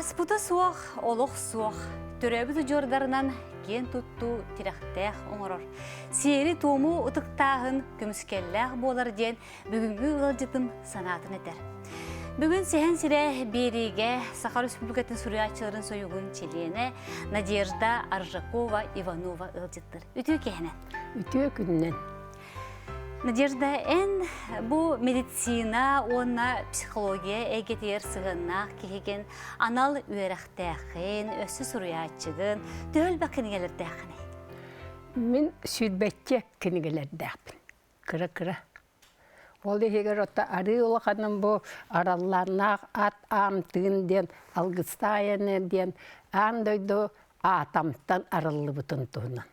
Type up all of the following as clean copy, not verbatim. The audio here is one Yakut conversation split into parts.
Ааспыта суох, олох суох. Төрөөбүт удьуордарынан киэн туттуу тирэхтээх оҥорор. Сиэри-туому ытыктааһын көмүскэллээх буолар диэн бүгүҥҥү ыалдьытым санаатын этэр. Бүгүн Сэһэн сирэ биэриигэ Саха Республикатын суруйааччыларын союһун чилиэнэ Надежда Аржакова-Иванова ыалдьыттыр. Үтүө киэһэнэн. Үтүө күнүнэн. Надежда, эн бу медицина уонна психология эйгэтигэр сыһыаннаах киһигин, анал үөрэхтээххин, өссө суруйааччыгын, төһө элбэх кинигэлэрдээххиний? Мин сүүрбэччэ кинигэлэрдээхпин. Кыра-кыра. Ол иһигэр ото арыы улаханым бу араллааннаах ат аам тыын диэн алгыстаайаны диэн аан дойду аатамтан арыллыбытын туһунан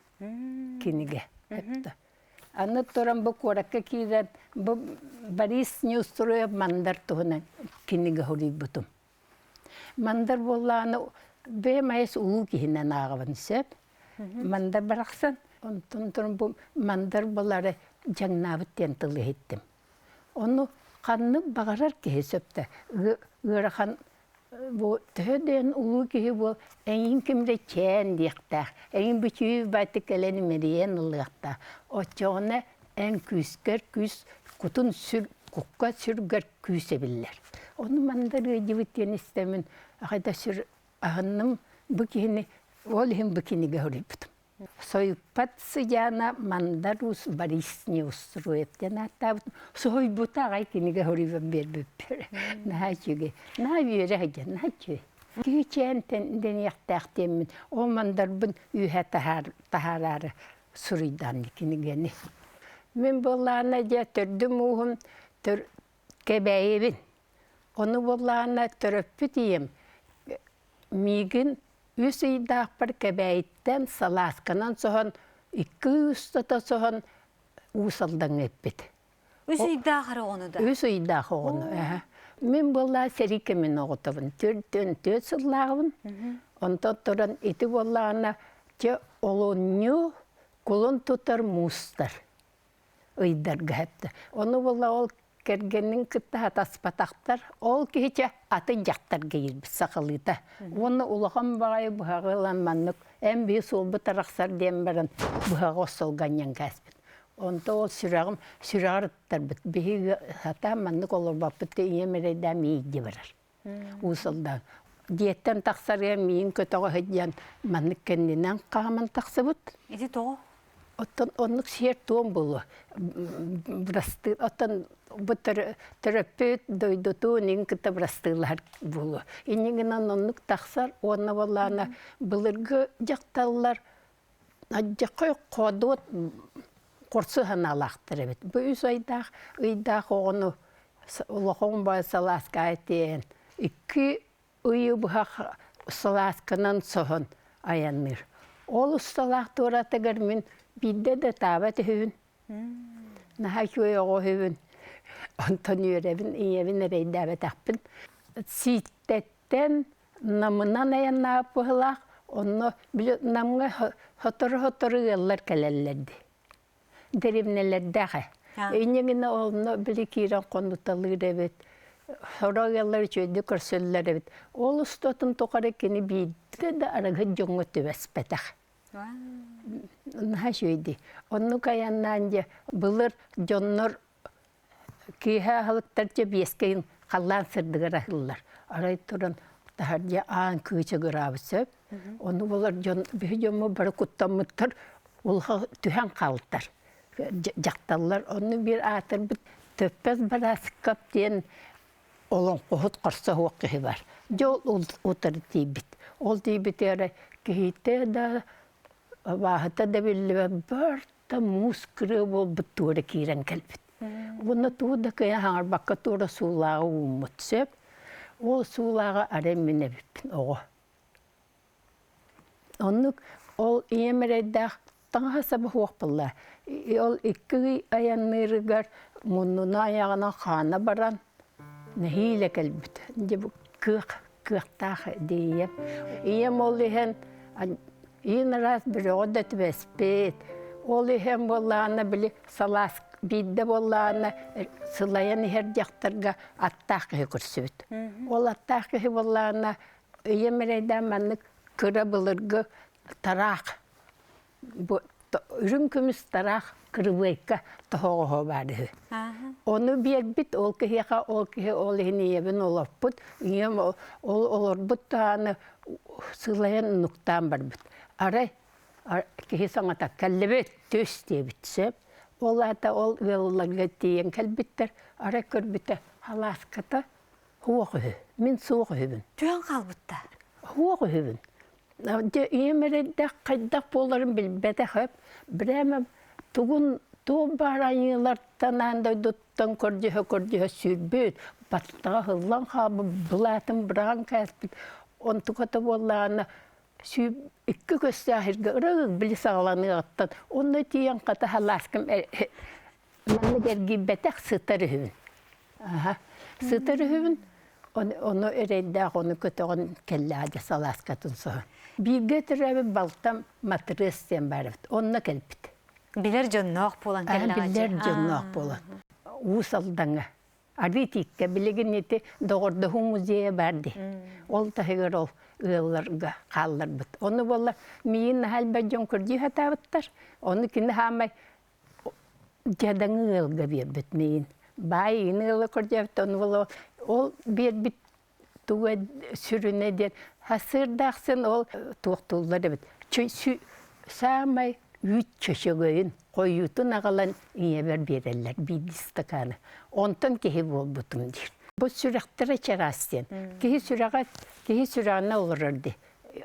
кинигэ. Аны туран бу куоракка киирэн бу Борис Неустроев Мандар туһунан кинигэ суруйбутум. Мандар буоллаҕына бэйэм айас улуу киһинэн ааҕабын сөп. Мандар барахсан онтон туран бу Мандар буолаары дьаҥнаабыт диэн тылы иһиттим. Ону ханнык баҕарар киһи сөптө ыарахан бу төһө диэн улуу киһи буол эйигин ким да чээн диэхтээх эйигин бүтүү баайты кэлэн имэрийэн ылыахтаах оччоҕуна эн күүскэр күүс кутун сүр кукка сүргэр күүс эбиллэр ону мандар ыалдьыбыт диэн истэмин хайда сүр аһынным бу киһини ол иһин бу кинигэ суруйбутум Сойуппат сыдьаана Мандар Уус Борис Неустроев диэн ааттаабытым. Соһуйбута аҕай кинигэ суруйан биэрбиппэр. Наһаа үчүгэй. Наһаа үөрэ сылдьан, наһаа үчүгэй. Киһи чээн дэниэхтээх диэммин, ол мандарбын үөһэ таһаараары суруйдаан кинигэни. Мин буоллаҕына дьэ төрдүм ууһум Кэбээйибин. Ону буоллаҕына төрөппүт ийэм миигин үс ыйдаахпар Кэбээйиттэн салаасканан соһон, икки ый устата соһон Уус Алдаҥҥа эппит. Үс ыйдаах эрэ оҕону да? Үс ыйдаах оҕону, эһэ. Мин буоллаа сэрии кэмин оҕотобун, 44 сыллааҕыбын. Онтон туран ити буоллаҕына, дьэ олунньу кулун тутар муустар ыйдарга эптэ. Ону буолла ол кэргэнин кытта хатаспатахтар. Ол киһичэ атын дьахтарга киирбит сахалыыта. Уонна улахан баҕайы быһаҕы ылан маннык эн биир суолбут арахсар диэн баран быһаҕы остуолга анньан кээспит. Онто ол сүрэҕим сүрэҕэр ыттарбыт. Биһиги сатаан маннык олорбоппут ийэм эрэйдээн миигди барар. Уус Алдан. Дьиэттэн тахсарыгар миин көтөҕө сылдьан маннык кэннинэн хааман тахсыбыт. Ити тоҕо? Оттон оннук сиэр-туом буолуо. Бырастыы оттон бу төрөппүт дойдутун иҥ кытта бырастыылаһар буолуо. Инньэ гынан оннук тахсар уонна буоллаҕына былыргы дьахталлар алдьархай хоодуот хорсу санаалаахтар эбит. Бу үс айдаах ыйдаах оҕону улахан баай салааска тиэйэн икки ыйы быһа салаасканан соһон айанныыр. Ол усталаах туоратыгар мин биирдэ да таабат үһүбүн. Наһаа үчүгэй оҕо үһүбүн. Онтон үөрэбин, ийэбин эрэйдээбэтэхпин. Сииттэттэн Намынан айаннаабыт быһыылаах, онно били Намҥа сотору-сотору ыаллар кэлэллэр дии. Дэриэбинэлэрдээх ээ. Инньэ гына онно били киирэн хонуталыыр эбит. Сорох ыаллар үчүгэйдик көрсөллөр эбит. Ол устатын тухары кини биирдэ да арыгыһыт дьоҥҥо түбэспэтэх. Наһаа үчүгэй дии. Оннук айаннаан дьэ былыр дьоннор Киэһэ аһылыктар дьэ биэскэ халлаан сырдыгар аһыллар. Арай туран таһырдьа аан кыычыгыраабыт сөп. Ону булар дьон биһи дьоммут бары куттаммыттар, улахан түһэн хаалтар. Дьахталлар онну биир аатырбыт Төппөс Барааскап диэн олоҥхоһут хорсоһуох киһи бар. Дьэ ол утары тиийбит. Ол тиийбитигэр киһитэ да абааһыта да биллибэт бар муус кырыа буолбут туора киирэн кэлбит. Уонна тугу да кыайан хаҥарбакка туора суулааҕы ууммут сөп. Ол суулааҕы арай мин эбиппин оҕо. Оннук ол ийэм эрэйдээх таҥаһа саба суох буолла. Ол икки ый айанныырыгар муннуна айаҕынан хаана баран нэһиилэ кэлбит. Дьэ бу кыах кыахтаах дии ийэм. Ийэм ол иһэн Иин араас бөрөҕө да түбэспит. Ол иһэн буоллаҕына били салаас биирдэ буоллаҕына сылайан иһэр дьахтарга аттаах киһи көрсүбүт. Ол аттаах киһи буоллаҕына Ийэм эрэйдээн маннык кыра былыргы тараах бу үрүҥ көмүс тараах кырыбыайка тоһоҕоһо баар үһү. Ону биэрбит ол киһиэхэ ол киһи ол иһин ийэбин олорпут. Ийэм ол олорбут даҕаны сылайан нуктаан барбыт. Арай киһи саҥата кэллибит түс диэбит сөп. Ол аата ол ыалларга тиийэн кэлбиттэр. Арай көрбүтэ халааската Суох үһү. Мин суох үһүбүн. Түһэн хаалбытта. Суох үһүбүн. Дьэ ийэм эрэйдээх хайдах буоларын билбэтэх өп. Бирээмэ тугун туох баар айыылартан аан дойдуттан көрдөһө-көрдөһө сүүрбүт, баттаҕа ыһыллан хаалбыт, былаатын быраҕан кээспит. Онтуката буоллаҕына сүүп икки көстөөх сиргэ ырыгык били саҕаланыаҕыттан онно тиийэн хата халааскам маннык эргийбэтэх сытар үһүбүн. Аха. Сытар үһүбүн, ону эрэйдээх ону көтөҕөн кэллэҕэ дьэ салааскатын соһон. Бииргэ төрөөбүт балтам Матырыас диэн баар эбит. Онно кэлбит. Билэр дьонноох буолан кэллэҕэ Билэр дьонноох буолан. Уус Алдаҥҥа. Арыы Тииккэ билигин ити доҕордоһуу музейа баар дии. Ол таһыгар ол ыалларга хаалларбыт. Ону буолла миигин наһаа элбэх дьон көрдүү сатаабыттар. Ону кини хаамай дьадаҥы ыалга биэрбит миигин. Баай игин ыала көрдөөбүт, ону ол биэрбит туга сүрүнэ диэн сырдаахсын ол туохтууллар эбит. Саамай үүт чөчөгөйүн, хойуутун аҕалан ийэбэр биэрэллэр биирдии стаканы. Онтон киһи буолбутум диир. Бу сүрэхтэрэ чараас диэн. Киһи сүрэҕэ киһи сүрэҕинэ олорор дии.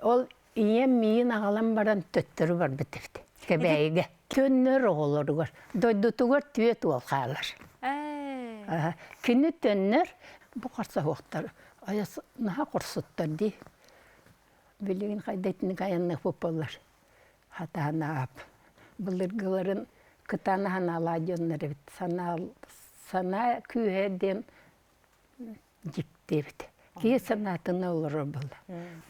Ол Ийэм миигин аҕалан баран төттөрү барбыт эбит. Кэбээйигэ. Төннөр оҕолоругар. Дойдутугар түөрт уол хаалар. Кини төннөр, бу хорсоһуохтар, наһаа хорсуттар дии. Билигин хайда итинник айанныах буоллар. Хатаан аап. Былыргыларын кытаана санаалаах дьоннор эбит. Санаа, санаа күүһэ диэн дьиктибит. Киһи санаатын олорор буолла.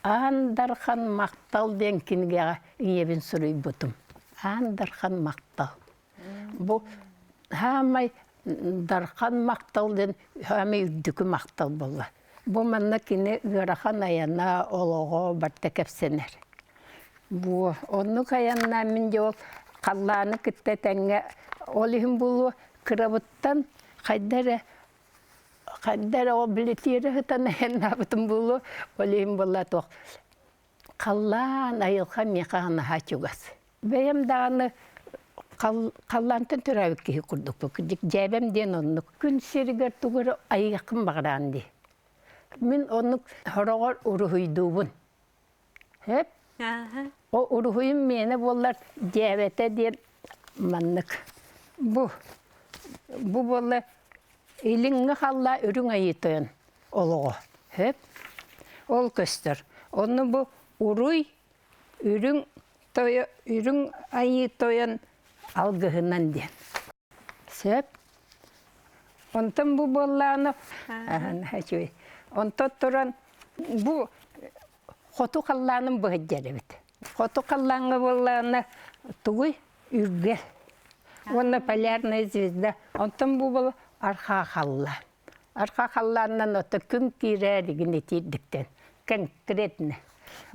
Аан Дархан махтал диэн кинигэҕэ ийэбин суруйбутум. Аан Дархан махтал. Бу хаамай Дархан махтал диэн хаамай үрдүкү махтал буолла. Бу манна кини ыарахан айана олоҕо барта кэпсэнэр. Бу оннук айаннаа мин дьэ ол халлааны кытта тэҥҥэ ол иһин буолуо кырабыттан хайда эрэ Ханна эрэ ол били тиэрэ сытан айаннаабытым буолуо, ол иһин буолла туох халлаан айылҕа миэхэ наһаа чугас. Бэйэм даҕаны халлаантан төрөөбүт киһи курдукпун. Кырдьык дьээбэм диэн оннук. Күн сиригэр тугу эрэ айыаххын баҕараан дии. Мин оннук сороҕор уруһуйдуубун. Сөп? О уруһуйум миэнэ буоллар дьээбэтэ диэн маннык. Бу бу буолла илиҥҥи халлаа үрүҥ айыы тойон олоҕо. Сөп? Ол көстөр. Онно бу уруй үрүҥ тойо үрүҥ айыы тойон алгыһынан диэн. Сөп. Онтон бу буоллаҕына үчүгэй. Онтон туран бу хоту халлааным быһыддьар эбит. Хоту халлааҥҥа буоллаҕына тугуй? Үргэ. Уонна полярная звезда. Онтон бу буол архаа халлаан. Арҕаа халлаанынан ото күн киирээр игин итиирдиктэн конкретно.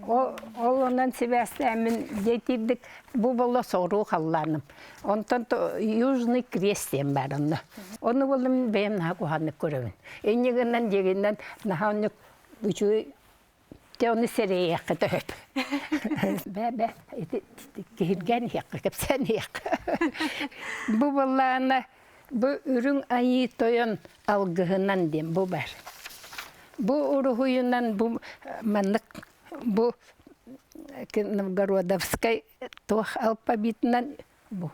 Ол онон сибээстээммин дьэ итиирдик бу буолла соҕуруу халлааным. Онтон Южный Крест диэн баар онно. Ону буолла мин бэйэм наһаа куһаҕаннык көрөбүн. Инньэ гынан дьиэгинэн наһаа оннук үчүгэй Дьэ ону сэрэйиэххэ төһөп. Бээ-бээ ити киһиргээн иһиэххэ, кэпсээн иһиэххэ. Бу буоллаҕына бу үрүҥ айыы тойон алгыһынан диэн бу бар. Бу уруһуйунан бу маннык бу Новгородовскай туох алфавитынан бу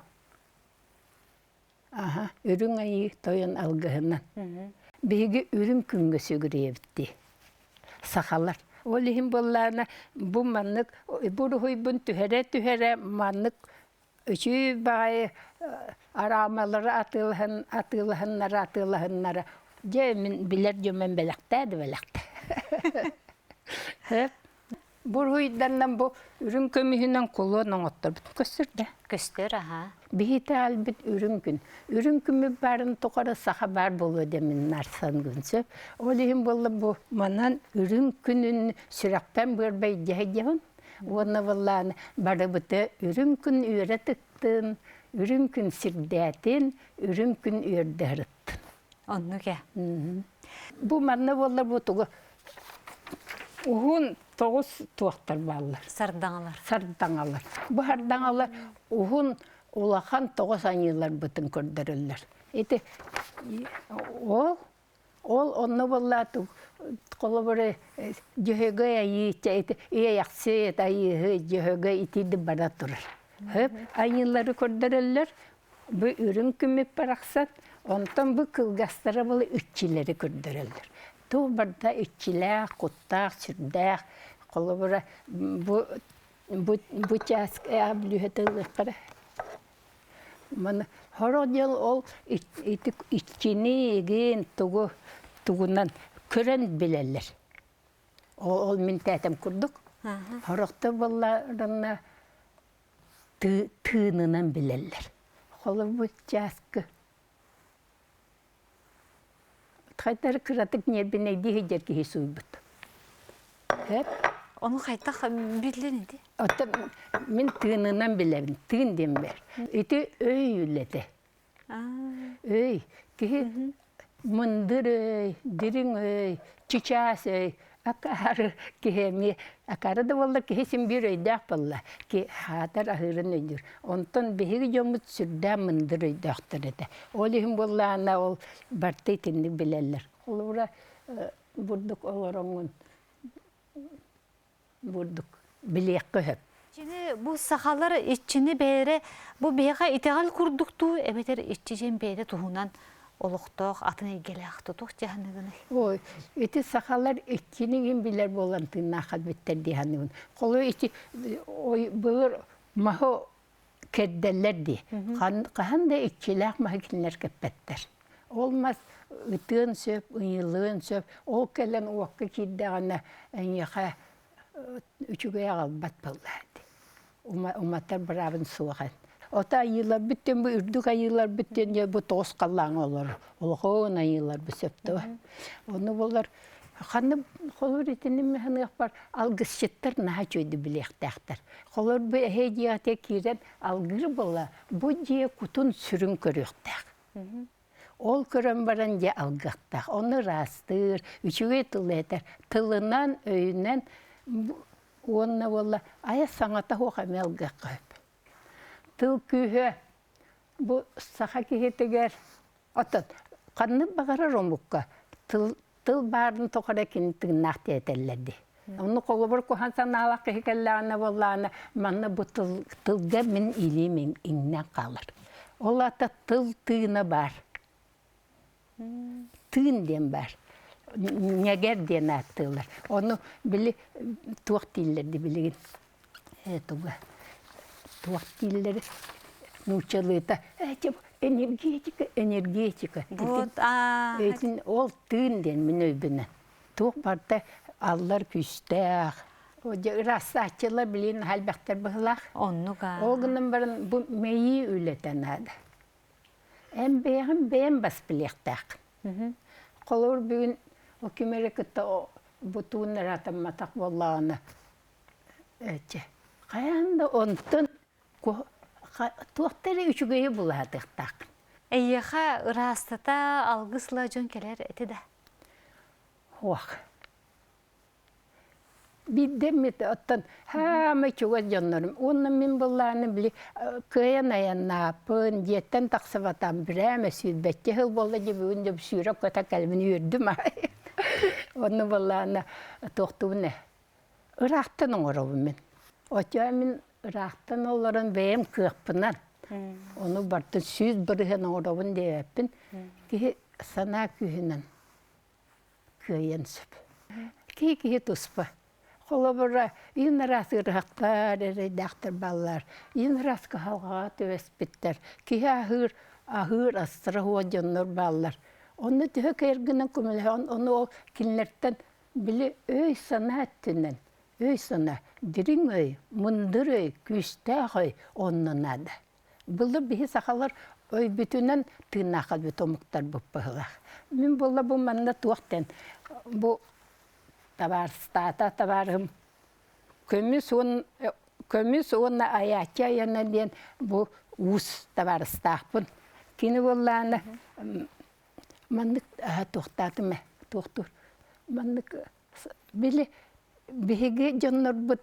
Аха, үрүҥ айыы тойон алгыһынан. Биһиги үрүҥ күҥҥэ сүгүрүйэбит дии. Сахалар. Ол иһин буоллаҕына бу маннык бу уруһуйбун түһэрэ-түһэрэ маннык үчүгэй баҕайы араамалары атыылаһын атыылаһыннара атыылаһыннара дьэ мин билэр дьоммун бэлэхтээ да бэлэхтээ. Буруйданан бу үрүҥ көмүһүнэн кулуон оҥотторбут көстөр да? Көстөр, аха. Биһи итэҕэлбит үрүҥ күн. Үрүҥ күммүт баарын тухары саха баар буолуо диэн нарсангын сөп. Ол иһин буолла бу манан үрүҥ күнүн сүрэхтэн быарбай дьэһэ Уонна буоллаан барыбыты үрүҥ күн үөрэ тыктын, үрүҥ күн сирдээтин, үрүҥ күн үөрдэ сырыттын. Оннук ээ. Бу манна буоллар бу тугу уһун тоҕус туохтар бааллар. Сардаҥалар. Сардаҥалар. Бу сардаҥалар уһун улахан тоҕус аньыыларбытын көрдөрөллөр. Ити ол ол онно буолла холобура дьөһөгөй айыы иэйэхсит айыыһы дьөһөгөй итиди бара турар. Хөп айыылары көрдөрөллөр. Бу үрүҥ күммүт барахсан, онтон бу кылгастара була иччилэри көрдөрөллөр. Туох барыта иччилээх, куттаах, сүрдээх. Холобура, бу бу бу чааска бүлүүһэ тыллыахтара. Маны хоро дьыл ол ити иччини игин тугу тугунан көрөн билэллэр. Ол мин тээтэм курдук. Хорохто буолларына тыынынан билэллэр. Холобур, чааскы хайдары кыратык ньиэрбинэйдии сылдьар киһи сууйбут. Эп. Ону хайдах биллин ити? Оттон мин тыынынан билэбин, тыын диэн бэр. Ити өй үлэтэ. Өй, киһи мындыр өй, дириҥ өй, чычаас өй, акаары киһи эмиэ акаары да буоллар киһи син биир өйдөөх буолла. Ки хаатар аһыырын өйдүүр. Онтон биһиги дьоммут сүрдээх мындыр өйдөөхтөр этэ. Ол иһин буоллаҕына ол барыта итинник билэллэр. Холобура, бурдук олороҥҥун бурдук билиэххэ сөп. Иччини бу сахалар иччини бэйэрэ бу биһиэхэ итэҕэл курдуктуу эбэтэр иччи дьиэн бэйэтэ туһунан олохтоох атын эйгэлээх тутух дьаһаныгыный? Ой, ити сахалар иччини ким билэр буолан тыыннаах халбиттэр дии саныыбын. Холу ити ой былыр маһы кэрдэллэр дии. Хаһан да иччилээх маһы кинилэр кэппэттэр. Ол мас ытыан сөп, ыйылыан сөп. Ол кэлэн уокка киирдэҕинэ эйиэхэ үчүгэй аҕалбат буоллаа дии. Уматар быраабын суох эн. Ото айыыларбыт диэн бу үрдүк айыыларбыт диэн дьэ бу тоҕус халлааҥҥа олорор. Улахан айыыларбыт сөптөөх. Ону булар ханна холобур итини мыһаныахпар алгысчыттар наһаа үчүгэйдик билиэхтээхтэр. Холобур бу эһээ дьиэҕитигэр киирэн алгыыр буолла бу дьиэ кутун сүрүн көрүөхтээх. Ол көрөн баран дьэ алгыахтаах. Ону ыраастыыр, үчүгэй тылы этэр. Тылынан, өйүнэн уонна буолла айа саҥата суох эмиэ алгыахха сөп. Тыл күүһэ бу саха киһитигэр оттон ханнык баҕарар омукка тыл тыл баарын тухары кини тыыннаах диэтэллэр дии. Онну холобур куһан санаалаах киһи кэллэҕинэ буоллаҕына манна бу тыл тылга мин илиим иҥнэн хаалар. Ол аата тыл тыына баар. Тыын диэн баар. Ньэгэр диэн ааттыыллар. Ону били туох дииллэр дии билигин туга туох дииллэр нууччалыыта энергетика энергетика Вот Этин ол тыын диэн мин өйбүнэн туох барыта аллар күүстээх ыраастааччылар билин элбэхтэр быһылаах оннук аа ол гынан баран бу мэйии үлэтэ наада эн бэйэҕин бэйэм бас билиэхтээххин холобур бүгүн ол ким эрэ кытта бутуун ыраатамматах буоллаҕына Чэ, хайаан да онтон туохта эрэ үчүгэйи булаатыахтааххын. Эйиэхэ ыраастата алгыс ыла дьон кэлэр этэ да? Суох. Биирдэ эмит оттон хаамай чугас дьоннорум уонна мин былааны били кыайан айаннааппын, дьиэттэн тахсыбатам бирээмэ сүүрбэччэ сыл буолла дьэ бүгүн дьэ сүүрэ көтө кэлбин үөрдүм аҕай. Онно былаана туохтуубун ээ Ыраахтан оҥоробун мин. Оччоҕо мин ыраахтан олорон бэйэм кыахпынан, ону барытын 100% оҥоробун диэбэппин, киһи санаа күүһүнэн кыайыан сөп. Киһи киһи туспа. Холобура, иин араас ыарыһахтар, эрэйдээхтэр бааллар, иин араас кыһалҕаҕа түбэспиттэр, киһи аһыыр, аһыыр астара суох дьоннор бааллар. Онно төһө кыайаргынан көмөлөһөҕүн, ону ол кинилэртэн Били өй-санаа өттүнэн Өй-санаа, дириҥ өй, мындыр өй, күүстээх өй онно наада. Былыр биһи сахалар өйбүтүнэн тыыннаах хаалбыт омуктарбыт быһыылаах. Мин буолла бу манна туох диэн бу табаарыстаата табаарыһым көмүс уон көмүс уонна айааччы айана диэн бу уус табаарыстаахпын. Кини буоллаана маннык туохтаатым ээ туохтуур маннык били биһиги дьоннорбут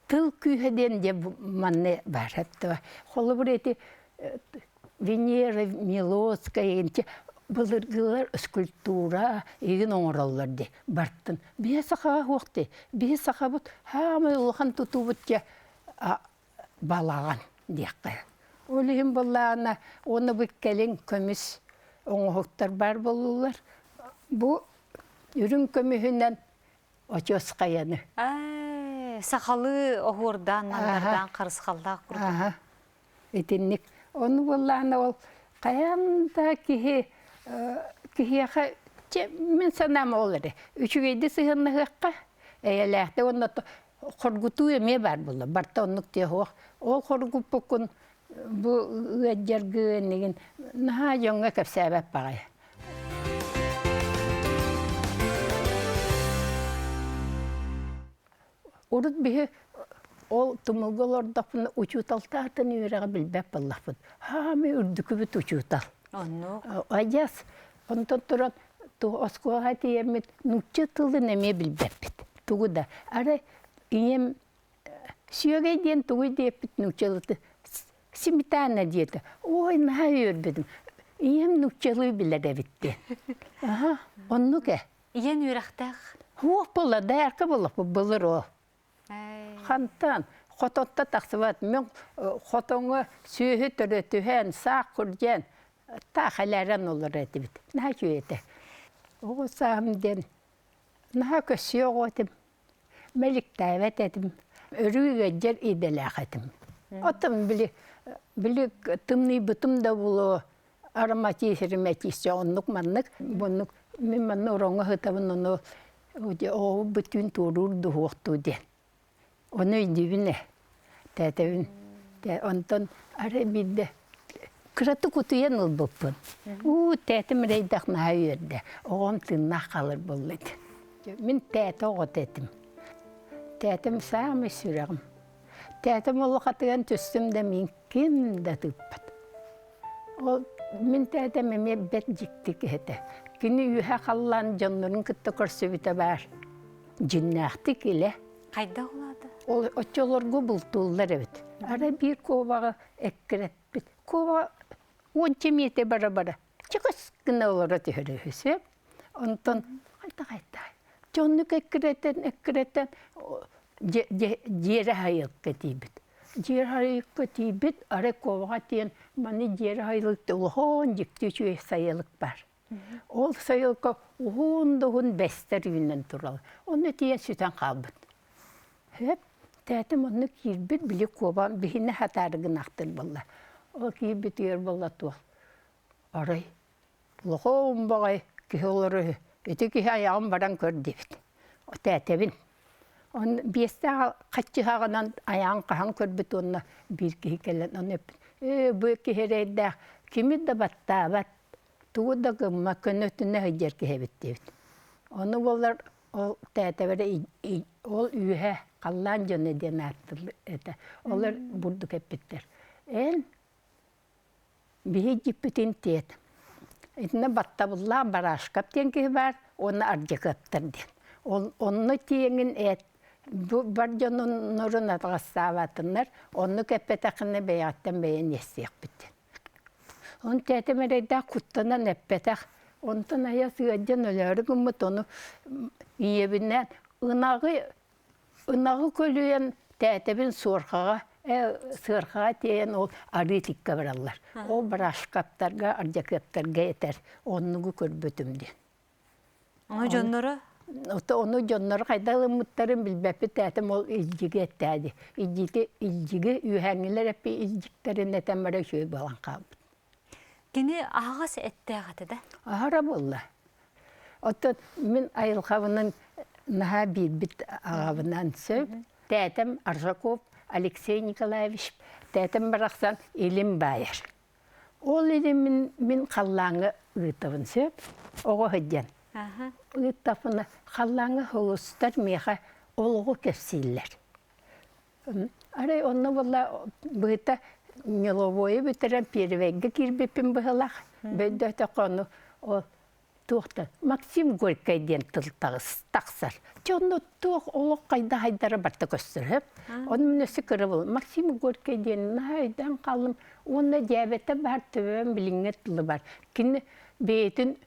тыл күүһэ диэн дьэ манна баар эптэ холобур ити Венера Милоцкая инти былыргылар скульптура игин оҥороллор ди бартын биһи сахаҕа суох ди биһи сахабыт хаамай улахан тутуубут дьэ балаҕан диэххэ ол иһин буоллаҕына уонна бу кэлин көмүс оҥоһуктар баар буоллулар бу үрүҥ көмүһүнэн очуос хайаны. Сахалыы оһуордаан, мандардаан, харысхаллаах курдук. Итинник. Ону буоллаҕына ол хайаан да киһи киһиэхэ мин санаам ол эрэ. Үчүгэйдик сыһыаннаһыахха, эйэлээхтик уонна хоргутуу эмиэ баар буолла. Барыта оннук диэ суох. Ол хоргуппуккун бу ыаддьаргы иннигин наһаа дьоҥҥо кэпсээбэт баҕайы. Урут биһи ол тумулга олордохпуна учууталтаатын үөрэҕи билбэт буоллахпыт. Хаамай үрдүкүбүт учуутал. Оннук. Адьас онтон туран оскуолаҕа тиийэммит нуучча тылын эмиэ билбэппит. Тугу да. Арай ийэм Сүөгэй диэн тугуй диэппит нууччалыты сметана диэтэ. Ой, наһаа үөрбүтүм. Ийэм нууччалыы билэр эбит диэн. Аха, оннук ээ. Ийэн үөрэхтээх? Суох буолла, дайарка буоллахпыт былыр ол. Хантан? Хотонто тахсыбат. Мин хотоҥҥо сүөһү төрөтүһэн, саах күрдьэн, таах элээрэн олорор этибит. Наһаа үчүгэй этэ. Оҕо сааһым диэн наһаа көссүө оҕо этим. Мэликтээбэт этим, өрүү ыалдьар идэлээх этим. Оттон били, били тымныйбытым да буолуо, ароматиз, рематиз оннук маннык, оннук мин манна ороҥҥо сытабын, ону оҕобут бүтүн туоруур дуһуохтуу диэн. Ону өйдүүбүн ээ, тээтэбин. Онтон арай биирдэ кыратык утуйан ылбыппын. Уу, тээтим эрэйдэх наһаа үөрдэ. Оҕом тыыннаах хаалар буолла ити. Мин тээтэ оҕото этим. Тээтэм саамай сүрэҕим. Тээтэм олохатыган түстүм да мин ким да тыыппат. Ол мин тээтэм эмиэ бэрт дьикти киһи этэ. Кини үөһэ халлаан дьоннорун кытта көрсүбүтэ баар. Дьиннээхтик илэ. Хайдах улаата? Ол оччолорго бултууллар эбит. Арай биир куобаҕы эккирэппит. Куоба уонча миэтэ бара-бара чыкыс гына олоро түһэрэ үһү сөп. Онтон хайта-хайта дьоннук эккирэтэн эккирэтэн дьиэрэ хайылыкка тиийбит. Дьиэрэ хайылыкка тиийбит, арай куобаҕа тиийэн маны дьиэрэ хайылыкта улахан дьикти үчүгэй сайылык баар. Ол сайылыкка уһун да уһун бэстэр үүнэн тураллар. Онно тиийэн сүтэн хаалбыт. Сөп, тээтим онно киирбит, били куоба биһини хатаары гынаахтыр буолла. Ол киирбитигэр буолла туох арай Улахан баҕайы киһи олорор үһү. Ити киһи айаҕын баран көр диэбит. Тээтэбин. Онно биэстээх хаччыһаҕынан айаҕын хаһан көрбүт уонна биир киһи кэлэн ону эппит. Ээ, бу киһи эрэйдээх кими да баттаабат, тугу да гыммат, көнөтүнэ сылдьар киһи эбит диэбит. Ону буоллар ол тээтэбэрэ ол үөһэ халлаан дьоно диэн ааттыыр этэ. Олор бурдук эппиттэр. Эн Биһи дьиппитин тиэт. Итиннэ баттабыллаах Барашкап диэн киһи баар уонна Ардьакыаптар диэн. Ол онно тиэҥин эт бу бар дьоннорун атаҕастаабатыннар, оннук эппэтэххинэ бэйэҕиттэн бэйэн иэстиэхпит диэн. Ону тээтэм эрэйдээх куттанан эппэтэх. Онтон айа сыадьан өлөөрү гыммыт, ону ийэбинээн ынаҕы Ынаҕы көлүйэн тээтэбин суорҕаҕа сыарҕаҕа тиэйэн ол арыы тиккэ бараллар. Ол барашкаптарга, ардьакыаптарга этэр. Оннугу көрбүтүм диэн. Ону дьонноро? Ону дьонноро хайдах ылыммыттарын билбэппит тээтэм ол илдьиги эттээди. Илдьити илдьиги үөһээҥҥилэр эппи илдьиктэрин этэн бара үчүгэй буолан хаалбыт. Кини аһаҕас эттээх этэ да? Аһара буолла. Оттон мин айылҕабынан. Наһаа биирбит аҕабынан сөп. Тээтэм Аржаков Алексей Николаевич тээтэм барахсан илим баайар. Ол илимин мин халлааҥҥа ыытабын сөп. Оҕо сылдьан. Ыыттахпына халлааҥҥа холустар миэхэ олоҕу кэпсииллэр. Арай онно буолла быһыта меловойу бүтэрэн первэйгэ киирбиппин быһылах. Бөйдөтөххө ону ол туохтан Максим Горькай диэн тыл тахсар. Дьэ онно туох олох хайда хайдара барта көстөр. Ону мин өссө кыра буолан Максим Горькай диэн наһаа өйдөөн хааллым. Уонна дьээбэтэ баар төбөм билиҥҥи тылы бар. Кини бэйэтин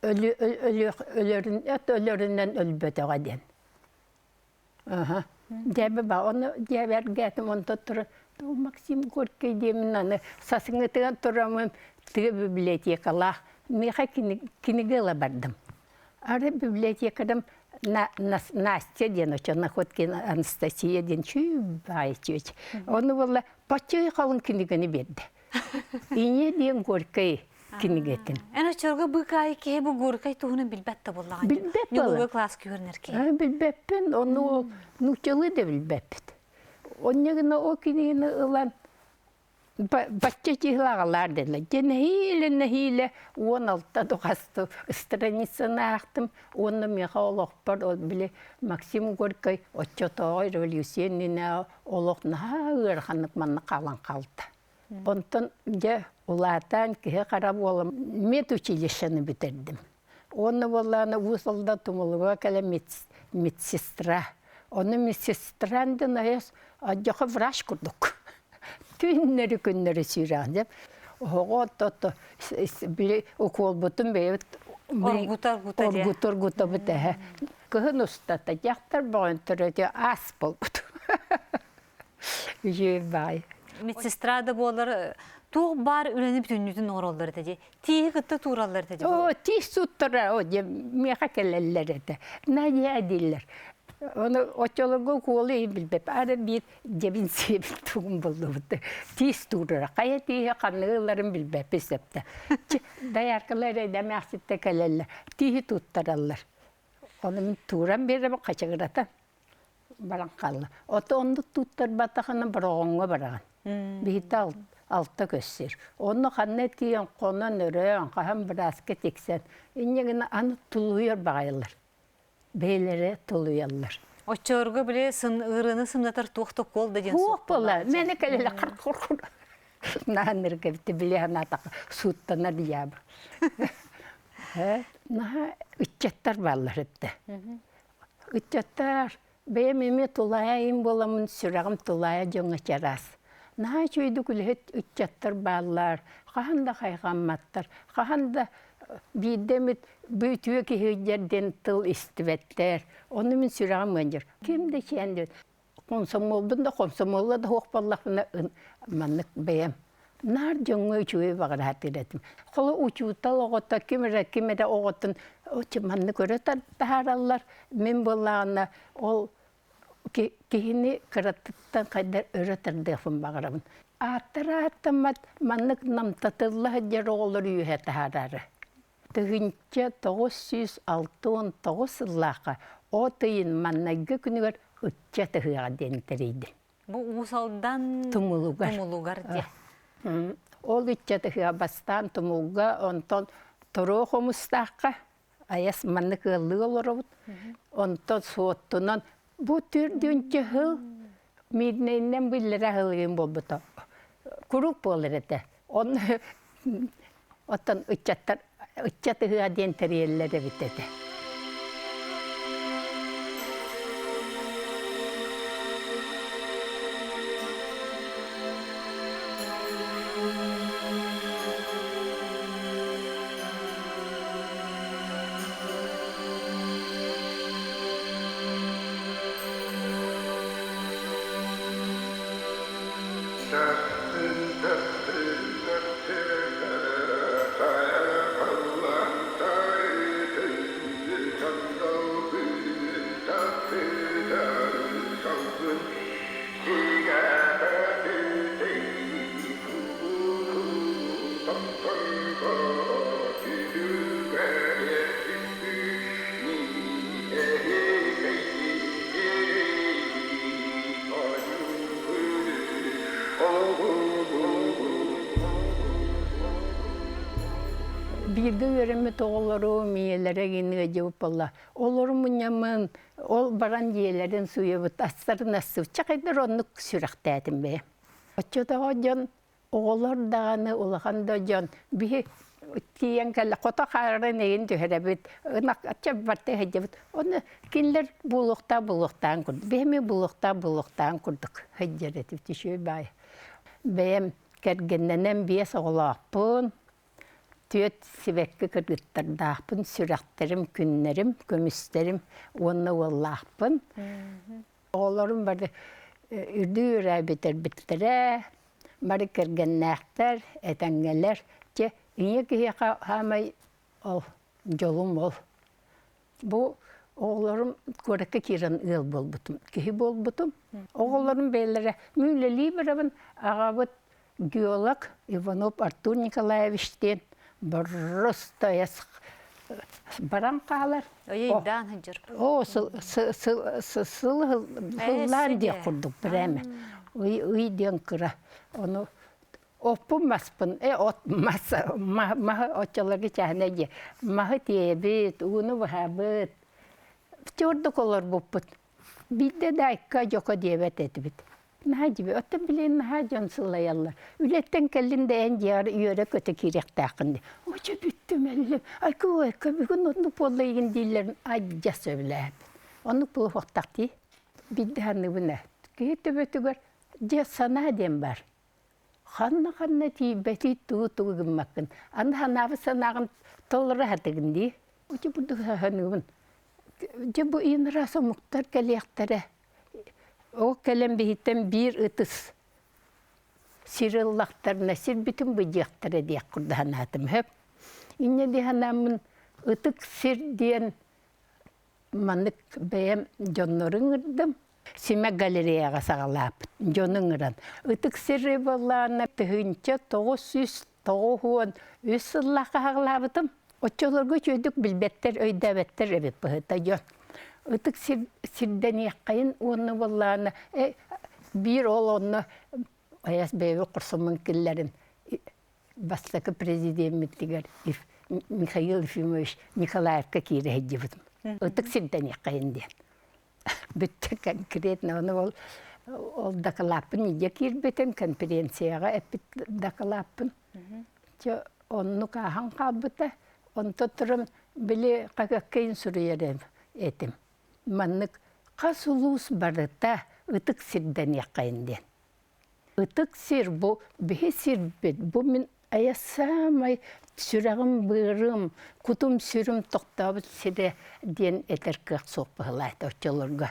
өлөрүн өлөрүнэн өлбөтөҕө диэн. Аха. Дьээбэ ба ону дьээбэргээтим онто туран Максим Горький диэмин аны сасыҥҥытыгар тураммын тыа библиотекалаах миэхэ кинигэ ыла бардым. Ары библиотекадам Настя диэн очо Находкина Анастасия диэн чүүбаай чүөч. Ону буолла паччый халын кинигэни биэрдэ. Ине диэн Горький кинигэтин. Эн оччорго быыкаайы киһи бу Горькай туһунан билбэт да буоллаҕа. Билбэт буолла. класс күһүрнэр киһи. Билбэппин, ону нууччалыы да билбэппит. Онньа гына ол кинигини ылан бачча чыһылаҕалаар дэнэ. Дьэ нэһиилэ нэһиилэ 16 тухасту страницаны аахтым уонна миэхэ олохпор ол били Максим Горькай оччотооҕу революция иннинэ олох наһаа ыараханнык манна хаалан хаалта. Онтон дьэ улаатан киһи хара буолан медучилищены бүтэрдим. Уонна буоллаҕына Уус Алдан Тумулуга кэлэн медсестра. Ону медсестран да найас адьаха врач курдук. Түүннэри күннэри сүүрэҕин деп. Оһоҕо отто били укуолбутун бэйэбит оргута оргута оргута оргутабыт эһэ. Кыһын устата дьахтар бөҕөн төрөтө аас буолбут. Үчүгэй баай. Медсестра да буолар туох баар үлэни бүтүннүүтүн оҥороллор этэ дии. Тииһи кытта туураллар этэ дии. Оо, тиис суттара, о, дьэ, миэхэ кэлэллэр этэ. Надя дииллэр. Ону оччолорго укуолу иһин билбэп. Ары биир дьэбин сиэбин тугун буллубут. Тиис туурара. Хайа тииһи ханныгы ыларын билбэппин сөптө. Дояркалар эрэйдэмээхситтэ кэлэллэр. Тииһи туттараллар. Ону мин тууран биэрэбин хачыгырата. Баран хаалла. Ото оннук туттарбатахына бороҕоҥҥо бараҕын. Биһитэ алта көссөр. Онно ханна тиийэн хонон өрөөн, хаһан бырааска тиксэн, инньэ гына аны тулуйар баҕайылар. Бэйэлэрэ тулуйаллар. Оччолорго били сын ыарыыны сымнатар туох да куол да диэн Суох буолла. Мэне кэлэлэ хар-хор-хор. Наанырга бити били санаатахха сууттанар дьаабы. Наһаа ыччаттар бааллар этэ. Ыччаттар, бэйэм эмиэ тулаайым буоламмын сүрэҕим тулаайа дьоҥҥо чараас. Наһаа үчүгэйдик үлэһит ыччаттар бааллар, хаһан да хайҕамматтар, хаһан да биирдэ эмит бу үтүө киһи ыйдьар диэн тыл истибэттэр. Ону мин сүрэҕим ыалдьар. Ким да чээн диэбит. Хомсомуолбун да хомсомуолла да суох буоллахпына маннык бэйэм наар дьоҥҥо үчүгэй баҕараатыыр этим. Холо учуутал оҕото ким эрэ ким эрэ оҕотун маннык өрө таһаараллар. Мин буоллаҕына ол киһини кыратыттан хайдар өрө тардыахпын баҕарабын. Ааттара ааттаммат маннык намтатылла сылдьар оҕолор үөһэ таһаараары. 1969 сыллаахха от ыйын маннайгы күнүгэр ыччат ыһыаҕа диэн тэрийдим. Бу Уус Алдан Тумулугар. Тумулугар диye. Ол ыччат ыһыаҕа бастаан Тумулга, онтон Торуо Хомустаахха айас маннык ыаллыы олоробут. Онтон суоттунан бу түрдүнчэ сыл Миирнэйинэн биллэрэ аһылыгын буолбута. Куруук буолар этэ. Онно оттон ыччаттар ыччат ыһыа диэн тэрийэллэр эбит этэ. Бииргэ үөрэммит оҕолорум ийэлэрэ гыныа буолла. Олору мунньаммын, ол баран дьиэлэрин сууйабыт, астарын астыбыт. Чахайдар оннук сүрэхтээтим бэйэм. Оччотооҕу дьон оҕолор даҕаны, улахан да дьон биһи тиийэн кэллэ хото хаарын эйин түһэрэбит, ынах ачча барта сылдьабыт. Оны кинилэр буолуохтаах буолуохтаан курдук, биһи буолуохтаах буолуохтаан курдук сылдьар этибит үчүгэй баай. Бэйэм кэргэннэнэн биэс оҕолоохпун, түөрт сибэкки кыргыттардаахпын, сүрэхтэрим, күннэрим, көмүстэрим уонна уоллаахпын. Оҕолорум бары үрдүк үөрээ бүтэрбиттэрэ, бары кэргэннээхтэр, этэҥҥэлэр. Чэ, ийэ киһиэхэ саамай ол дьолум ол. Бу оҕолорум куоракка киирэн ыал буолбутум, киһи буолбутум. Оҕолорум бэйэлэрэ мин үлэлии барабын, аҕабыт геолог Иванов Артур Николаевич диэн просто баран хаалар. Ыйдаан сылдьар. Оо, сыл сыллаан диэх курдук прямо. Ый ый диэн кыра. Ону оппун маспын, э от мас маһы оччолорго чааһынай дьиэ. Маһы тиэйэбит, ууну быһабыт. Чордук олорбуппут. Биирдэ да айка дьоко диэбэт этибит. Наһаа дьиби, оттон билигин наһаа дьон сылайаллар. Үлэттэн кэллин да эн дьиэҕэр үөрэ-көтө киириэхтээххин дии. Очо бүттүм эллим, айка айка бүгүн оннук буолла игин дииллэрин адьас сөбүлээбит. Оннук буолуохтаах дии. Биирдэ саныыбын ээ. Киһи төбөтүгэр дьэ санаа диэн баар. Ханна-ханна тиийбэтий тугу-тугу гыммаккын. Аны санаабыт санааҕын толоро сатыгын дии. Ити курдук саныыбын. Дьэ бу иныраас омуктар кэлиэхтэрэ. Ол кэлэн биһиттэн биир ытыс сир ыллахтарына сирбитин быдьыахтара диэх курдук санаатым сөп. Инньэ дии санааммын ытык сир диэн маннык бэйэм дьоннору ыҥырдым. Симэ галереяҕа саҕалаабыт дьону ыҥыран. Ытык сири буоллаҕына 1993 сыллаахха саҕалаабытым. Оччолорго үчүгэйдик билбэттэр, өйдөөбөттөр эбит быһыта дьон. Ытык сир сирдэниэххэйин уонна буоллаҕына биир ол онно айас бэйэбит хорсуммун киллэрин бастакы президеммитигэр Михаил Ефимович Николаевка киирэ сылдьыбытым. Ытык сирдэниэххэйин диэн. Бүттэ конкретно ону ол ол дакылааппын илдьэ киирбитим, конференцияҕа эппит дакылааппын. Чэ оннук ааһан хаалбыта. Онто туран били хаһыакка суруйар этим. Маннык хас улуус барыта ытык сирдэниэххэйин диэн. Ытык сир бу биһи сирбит, бу мин айа саамай сүрэҕим-быарым, кутум-сүрүм тохтообут сирэ диэн этэр кыах суох быһылаата оччолорго.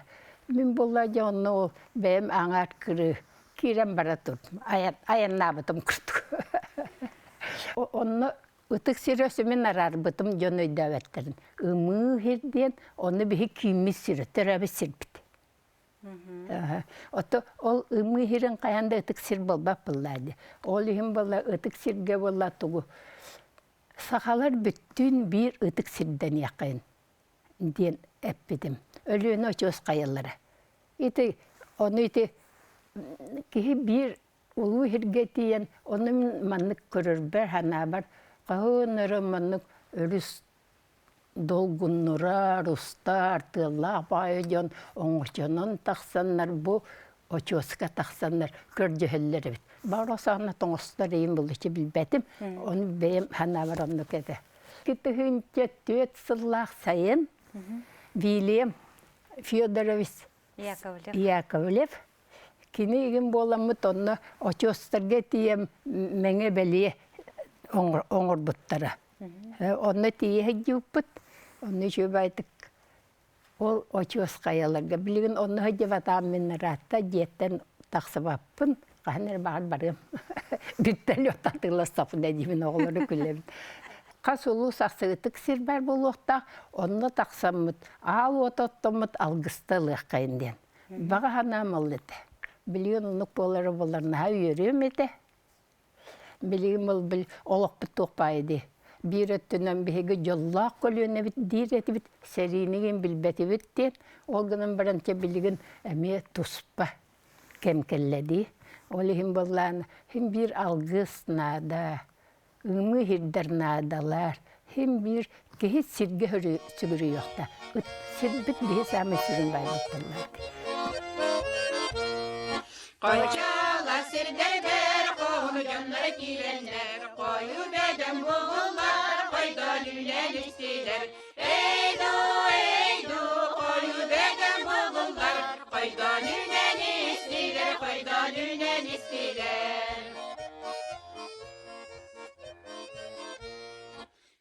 Мин буолла дьэ онно ол бэйэм аҥаар кырыы киирэн бара турдум, айаннаабытым курдук. Онно ытык сири өссө мин араарбытым дьон өйдөөбөттөрүн. Ымыы сир диэн, онно биһи кииммит сирэ, төрөөбүт сирбит. Ото ол ымыы сирин хайаан да ытык сир буолбат буоллаа дии. Ол иһин буолла ытык сиргэ буолла тугу сахалар бүттүүн биир ытык сирдэниэххин диэн эппитим. Өлүөнэ очуос хайалара. Ити ону ити киһи биир улуу сиргэ тиийэн ону мин маннык көрөрбөр санаабар хаһан эрэ маннык өрүс долгуннурар, устар, тыаллаах баайы дьон оҥочонон тахсаннар бу очуоска тахсаннар көрдөһөллөр эбит. Бары саҕана тоҥостор иһин булуччу билбэтим. Ону бэйэм санаабар оннук этэ. 2004 сыллаах сайын Вильям Федорович Яковлев. Яковлев кини игин буоламмыт онно очуостарга тиийэн мэҥэ бэлиэ оҥорбуттара. Онно тиийэ сылдьыбыппыт. Онно үчүгэйдик ол очуос хайаларга билигин онно сылдьыбатаҕым мин ыраатта дьиэттэн тахсыбаппын. Хаһан эрэ баҕар барыам. Вертолет атыыластахпына диибин оҕолору күлэбин. Хас улуус ахсыытык сир баар буолуохтаах, онно тахсаммыт, аал уот оттоммут алгыста ылыаххайын диэн. Баҕа санаам ол этэ. Билигин оннук буолара буоллар наһаа үөрүөм этэ. Билигин ол бил олохпут туох баайа дии. Биир өттүнэн биһиги дьоллоох көлүөнэбит диир этибит, сэриинигин билбэтибит диэн. Ол гынан баран чэ билигин эмиэ туспа кэм кэллэ дии. Ол иһин буоллаан син биир алгыс наада, ымыы сирдэр наадалар. Хим биир киһи сиргэ сүгүрүйүөхтэ. Сирбит биһи саамай сүрүн баайбытталлар. Хочола сирдэрбэр хоһуну дьонноро киирэннэр, хойу бөдөҥ буоллар, хойдон үүнэн истилэр. Эй дуу, эй дуу, хойу бөдөҥ буоллар, хойдон үүнэн истилэр, хойдон үүнэн истилэр.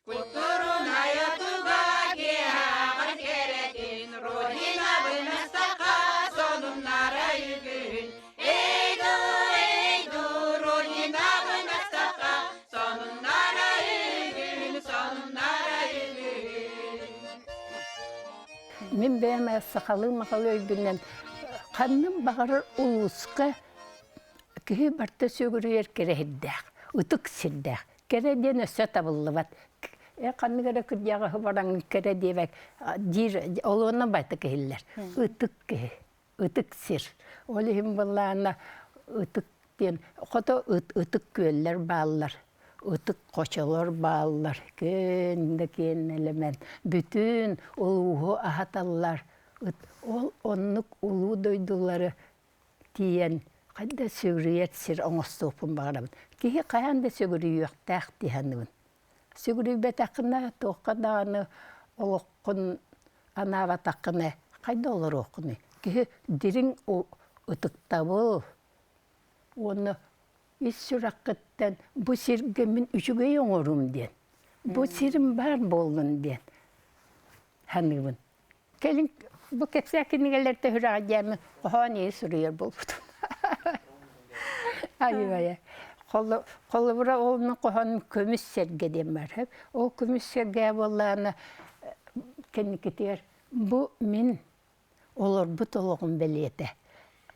Культурунай туга киэһэҕэр кэрэтин, Родинабын астахха сонуннара үгүһүн. Эй дуу, эй дуу, Родинабын астахха сонуннара үгүһүн, сонуннара үгүһүн. Мин бэйэм сахалыы-махалыы өйбүнэн ханнык баҕарар улууска киһи барыта сүгүрүйэр кэрэһирдээх, ытык сирдээх. Кэрэ диэн өссө табыллыбат. Э ханнык эрэ кырдьаҕаһы бараҥ кэрэ диэбэт диир олуона байтык иһиллэр. Ытык киһи, ытык сир. Ол иһин былаана ытык диэн хото ытык күөллэр бааллар, ытык хочолор бааллар. Киэн да киэн элэмэн бүтүн улууһу аһаталлар. Ол оннук улуу дойдулары тиийэн хайда сүгүрүйэр сир оҥостуохпун баҕарабын. Киһи хайаан да сүгүрүйүөхтээх дии саныыбын. Сүгүрүйбэтэххинэ туохха даҕаны олоххун анаабатаххына хайда олоруоххунуй? Киһи дириҥ ытыктабыл уонна ис сүрэххиттэн бу сиргэ мин үчүгэй оҥорум диэн, бу сирим баар буоллун диэн саныыбын. Кэлин бу кэпсээ кинигэлэртэ сүрэҕэлдьээммин хоһоон ийэ суруйар буолбутум. Айыбайа. Холобура ол мин хоһоонум көмүс сэргэ диэн бар. Ол көмүс сэргэ буоллаҕына кэнникитигэр бу мин олорбут олоҕум бэлиэтэ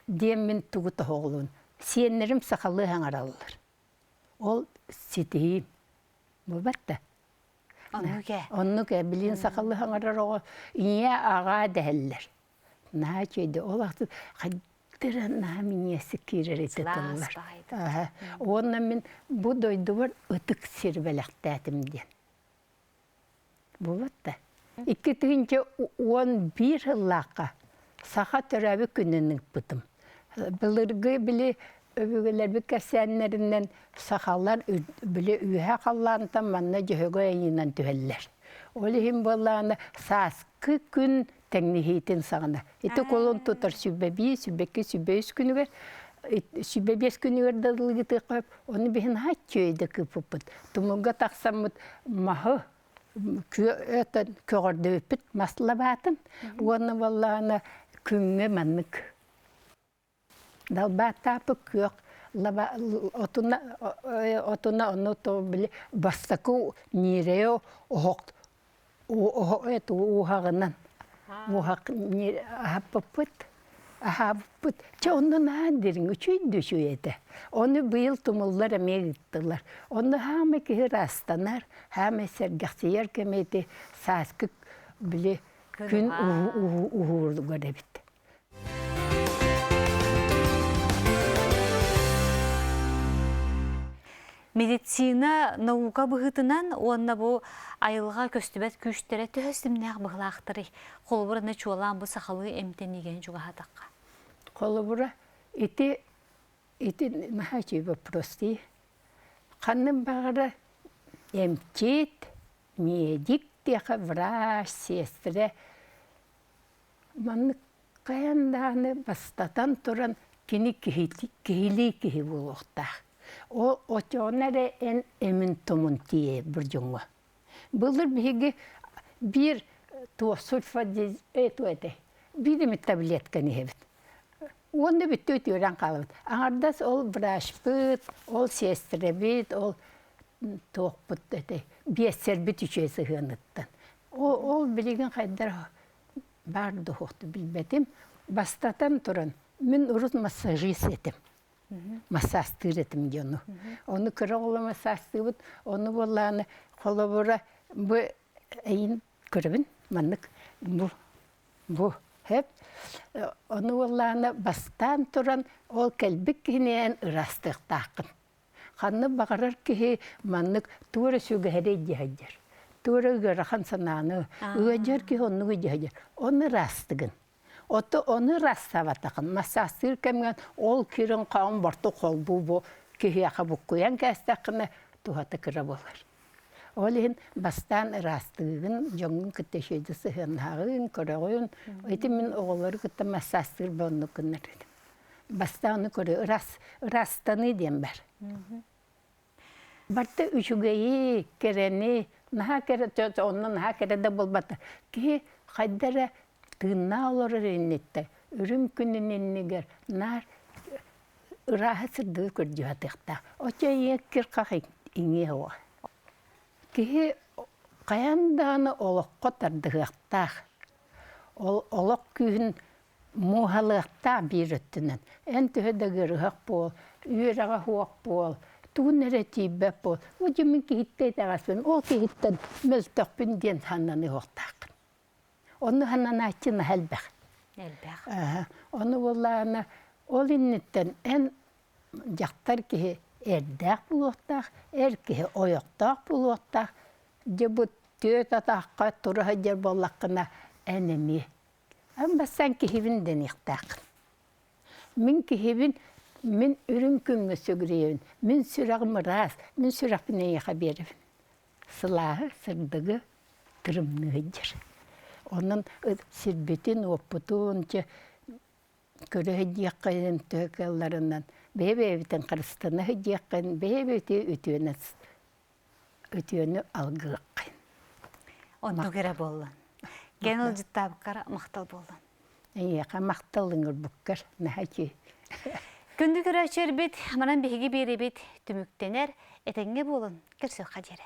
диэн мин тугу тоһоҕолуун сиэннэрим сахалыы саҥараллар. Ол ситиһиим. Буолбат да? Оннук ээ. Оннук ээ. Билигин сахалыы саҥарар оҕо ийэ, аҕаа дэһэллэр. Наһаа үчүгэйдик. Ол ахсын хайдара наһаа минньигэстик киирэр ити тыллар. Уонна мин бу дойдубар ытык сир бэлэхтээтим диэн. Буолбат да. 2011 сыллаахха саха төрөөбүт күнүн ыыппытым. Былыргы били өбүгэлэрбит кэпсээннэринэн сахалар били үөһэ халлаантан манна дьөһөгөй айыынан түһэллэр. Ол иһин буоллаҕына сааскы күн тэҥнэһиитин саҕана. Ити кулун тутар 101, 102, 103 күнүгэр 105 күнүгэр да ылыгытыахха ону биһин хааччыйда кыыппыппыт. Тумулга тахсаммыт маһы көҕөрдөбүппүт мас лабаатын уонна буоллаҕына күҥҥэ маннык Далбааттааппыт күөх лаба отуна отуна ону то били бастакы ньирэйи оһох ууһаҕынан ууһах аһаппыппыт аһаабыппыт чэ онно наһаа дириҥ үчүгэй да үчүгэй этэ ону быйыл тумуллар эмиэ ыыттылар онно хаамай киһи ыраастанар хаамай сэргэхсийэр кэмэ ити сааскы били күн уһууругар эбит. Медицина наука быһыытынан уонна бу айылҕа көстүбэт күүстэрэ төһө симнээх быһылаахтарый? Холобура, аны чуолаан бу сахалыы эмтэниигэ чугаһаатахха. Холобура, ити ити наһаа үчүгэй вопрос дии. Ханнык баҕара эмчит, медик диэхэ врач, сиэстэрэ Маннык хайаан даҕаны бастатан туран кини киһилии киһи буолуохтаах. Ол оччоҕуна эрэ эн эмин-томун тиийэр бу дьоҥҥо. Былыр биһиги биир туох сульфадиз этэ биир эмит таблетканы иһэбит. Уонна бүттэ үтүөрэн хаалабыт. Аҥардас ол врачпыт, ол сиэстирэбит, ол туохпут этэй биэссэрбит үчүгэй сыһыаныттан. Ол билигин хайдах баар духуохту билбэтим. Бастатан туран, мин урут массажист этим. Массажтыыр этим дьону. Ону кыра оҕоло массажтыыбыт, ону буоллаҕына холобура бу эйин көрөбүн маннык бу бу хэп ону буоллаҕына бастаан туран ол кэлбит киһини эн ыраастыахтааххын. Ханнык баҕарар киһи маннык тугу эрэ сүгэһэри дьиһайдьар. Туора ыарахан санааны ыадьар киһи оннук ыдьаһыдьар. Оны ырастыгын. Ото ону ырастаабатахын массаастыыр кэмҥэ ол кирин хаҕын борту холбуу бу киһиэхэ буккуйан кээстэххинэ туһата кыра буолар. Ол иһин бастаан ыраастыыгын, дьоҥҥун кытта үчүгэйдик сыһыаннаһаҕын, көрөҕүн. Ити мин оҕолору кытта массаастыыр оннук гынар этим. Бастаан ону көрө ырас, ыраастаныы диэн бар. Барыта үчүгэйи, кэрэни, наһаа кэрэ, онно наһаа кэрэ да буолбата. Киһи хайда эрэ тыыннаах олорор инниттэн, үрүҥ күнүн иннигэр наар ырааһы сырдыгы көрдьүһэтиэхтээх. Оччо ийэ кир-хах иҥиэ уо. Киһи хайаан даҕаны олоххо тардыһыахтаах. Ол олох күүһүн муоһалыахтаах биир өттүнэн. Эн төһө да ыарыһах буол, үөрэҕэ суох буол, тугун эрэ тиийбэт буол. Бу дьэ мин киһиттэн итэҕэспин, ол киһиттэн мөлтөхпүн диэн сананыахтааххын. Онно сананааччы наһаа элбэх. Элбэх. Ону буоллаҕына, ол инниттэн эн дьахтар киһи эрдээх буолуохтаах, эр киһи ойохтоох буолуохтаах. Дьэ бу түөрт атахха тура сылдьар буоллаххына, эн эмиэ эн бастаан киһибин дэниэхтээххин. Мин киһибин, мин үрүҥ күҥҥэ сүгүрүйэбин, мин сүрэҕим ыраас, мин сүрэхпин эйиэхэ биэрэбин. Сылааһы, сырдыгы тырымныы сылдьар. Онон сирбитин-уоппутун чэ көрө сылдьыаххайын төһө кыалларынан бэйэ-бэйэбитин харыстана сылдьыаххайын бэйэ-бэйэбитин үтүөнү үтүөнү алгыаххайын. Оннук эрэ буоллун. Кэн ылдьыттаабыккар махтал буоллун. Эйиэхэ махтал ыҥырбыккар наһаа үчүгэй. Күндү көрөөччүлэрбит, манан биһиги биэрэбит түмүктэнэр, этэҥҥэ буолун, көрсүөххэ диэри.